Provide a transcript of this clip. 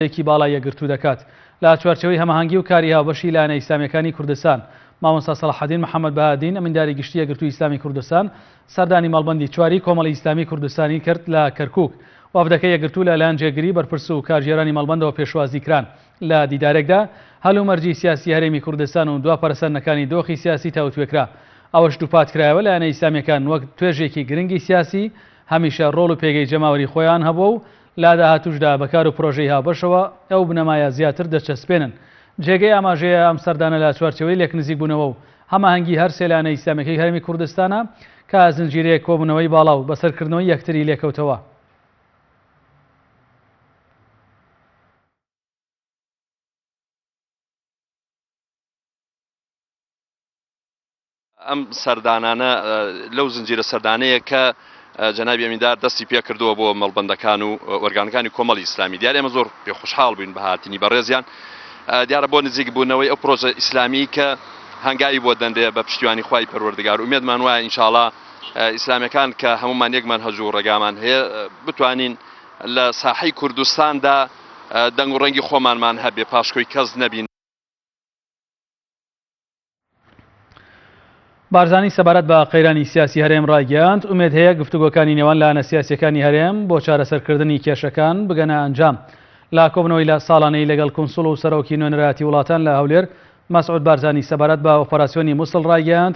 ێکی باڵای یەکگرتوو دەکات لە چوارچێوەی هەماهەنگی و کاری هاوبەشی لایەنە ئیسلامییەکانی کوردستان. مامۆستا سەڵاحەدین محەمەد بەهادین ئەمینداری گشتی یەکگرتووی ئیسلامی کوردستان سەردانی مەڵبەندی چواری کۆمەڵی ئیسلامی کوردستانی کرد لە کەرکوک. وەفدەکەی یەکگرتوو لە لایەن جێگری بەرپرس و کارگێرانی مەڵبەندەوە پێشوازی کران. لە دیدارێکدا هەلومەرجی سیاسی هەرێمی کوردستان و دوا پەرەسەندنەکانی دۆخی سیاسی تاوتوێکرا. ئەوەش دووپاتکرایەوە لایەنە ئیسلامییەکان وەک توێژێکی گرنگی سیاسی هەمیشە ڕۆڵ و پێگەی جەماوەری خۆیان هەبووە و لە داهاتووشدا بە کار و پرۆژەی هاوبەشەوە ئەو بنەمایە زیاتر دەچەسپێنن. جێگەی ئاماژەیە ئەم سەردانە لە چوارچێوەی لێکنزیکبوونەوە و هەماهەنگی هەر سێ لایەنە ئیسلامیەکەی هەرێمی کوردستانە کە زنجیرەیەک کۆبوونەوەی باڵا و بەسەرکردنەوەی یەکتری لێکەوتەوە. ئەم سەردانانە لەو زنجیرە سەردانەیە کە جەنابی ئەمیندار دەستی پێکردووە بۆ مەڵبەندەکان و ئۆرگانەکانی کۆمەڵی ئیسلامی. دیارە ئێمە زۆر پێ خۆشحاڵ بووین بە هاتنی بەڕێزیان. دیارە بۆ نزیک بوونەوەی ئەو پرۆژە ئیسلامی کە هەنگاوی بۆ دەنرێ بە پشتیوانی خوای پەروەردگار. ئومێدمان وایە ئینشاڵا ئیسلامیەکان کە هەموومان یەک مەنهەج و ڕێگامان هەیە بتوانین لە ساحەی کوردستاندا دەنگ و ڕەنگی خۆمانمان هەبێ، پاشکۆی کەس نەبین. بارزانی سەبارەت بە قەیرانی سیاسی هەرێم ڕایگەیاند، ئومێد هەیە گفتوگۆکانی نێوان لایەنە سیاسییەکانی هەرێم بۆ چارەسەرکردنی کێشەکان بگەنە ئەنجام. لە کۆبوونەوەی لە ساڵانەی لەگەڵ کونسوڵ و سەرۆکی نوێنەرایەتی وڵاتان لە هەولێر، مەسعود بارزانی سەبارەت بە ئۆپەراسیۆنی موسڵ ڕایگەیاند،